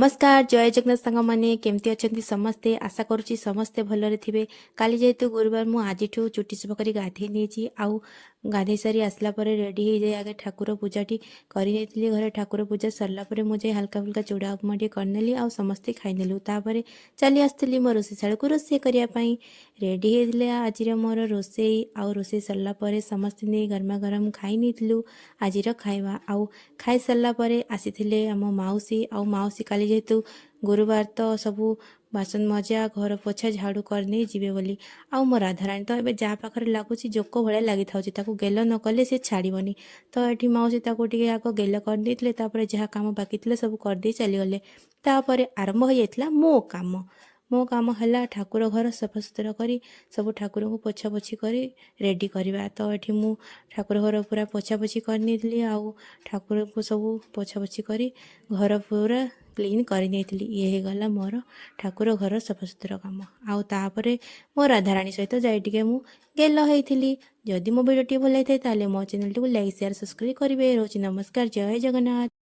ନମସ୍କାର, ଜୟ ଜଗନ୍ନାଥ ସାଙ୍ଗମାନେ। କେମିତି ଅଛନ୍ତି ସମସ୍ତେ? ଆଶା କରୁଛି ସମସ୍ତେ ଭଲରେ ଥିବେ। କାଲି ଯେହେତୁ ଗୁରୁବାର, ମୁଁ ଆଜିଠୁ ଚୁଟି ସଫା କରି ଗାଧେଇ ନେଇଛି। ଆଉ ଗାଧେଇ ସାରି ଆସିଲା ପରେ ରେଡ଼ି ହେଇଯାଇ ଆଗେ ଠାକୁର ପୂଜାଟି କରିନେଇଥିଲି ଘରେ। ଠାକୁର ପୂଜା ସରିଲା ପରେ ମୁଁ ଯାଇ ହାଲକା ଫୁଲକା ଚୁଡ଼ା ଉପମା ଟିକେ କରିନେଲି ଆଉ ସମସ୍ତେ ଖାଇନେଲୁ। ତାପରେ ଚାଲି ଆସିଥିଲି ମୋ ରୋଷେଇ ଶାଳକୁ ରୋଷେଇ କରିବା ପାଇଁ। ରେଡ଼ି ହେଇଥିଲା ଆଜିର ମୋର ରୋଷେଇ। ଆଉ ରୋଷେଇ ସରିଲା ପରେ ସମସ୍ତେ ନେଇ ଗରମା ଗରମ ଖାଇ ନେଇଥିଲୁ ଆଜିର ଖାଇବା। ଆଉ ଖାଇସାରିଲା ପରେ ଆସିଥିଲେ ଆମ ମାଉସୀ। ଆଉ ମାଉସୀ କାଲି ଯେହେତୁ ଗୁରୁବାର, ତ ସବୁ ବାସନ ମଜା, ଘର ପୋଛା, ଝାଡ଼ୁ କରିନେଇ ଯିବେ ବୋଲି। ଆଉ ମୋ ରାଧାରାଣୀ ତ ଏବେ ଯାହା ପାଖରେ ଲାଗୁଛି, ଜୋକ ଭଳିଆ ଲାଗିଥାଉଛି। ତାକୁ ଗେଲ ନ କଲେ ସେ ଛାଡ଼ିବନି। ତ ଏଠି ମାଉସୀ ତାକୁ ଟିକେ ଆଗ ଗେଲ କରିଦେଇଥିଲେ। ତାପରେ ଯାହା କାମ ବାକି ଥିଲା ସବୁ କରିଦେଇ ଚାଲିଗଲେ। ତାପରେ ଆରମ୍ଭ ହୋଇଯାଇଥିଲା ମୋ କାମ। ମୋ କାମ ହେଲା ଠାକୁର ଘର ସଫାସୁତୁରା କରି ସବୁ ଠାକୁରଙ୍କୁ ପୋଛାପୋଛି କରି ରେଡ଼ି କରିବା। ତ ଏଠି ମୁଁ ଠାକୁର ଘର ପୁରା ପୋଛାପୋଛି କରିନେଇଥିଲି ଆଉ ଠାକୁରଙ୍କୁ ସବୁ ପୋଛାପୋଛି କରି ଘର ପୁରା କ୍ଲିନ୍ କରିନେଇଥିଲି। ଇଏ ହେଇଗଲା ମୋର ଠାକୁର ଘର ସଫାସୁତୁରା କାମ। ଆଉ ତାପରେ ମୋ ରାଧାରାଣୀ ସହିତ ଯାଇ ଟିକେ ମୁଁ ଗେଲ ହେଇଥିଲି। ଯଦି ମୋ ଭିଡ଼ିଓଟି ଭଲ ହେଇଥାଏ, ତାହେଲେ ମୋ ଚ୍ୟାନେଲଟିକୁ ଲାଇକ୍, ସେୟାର, ସବସ୍କ୍ରାଇବ୍ କରିବେ। ରହୁଛି, ନମସ୍କାର, ଜୟ ଜଗନ୍ନାଥ।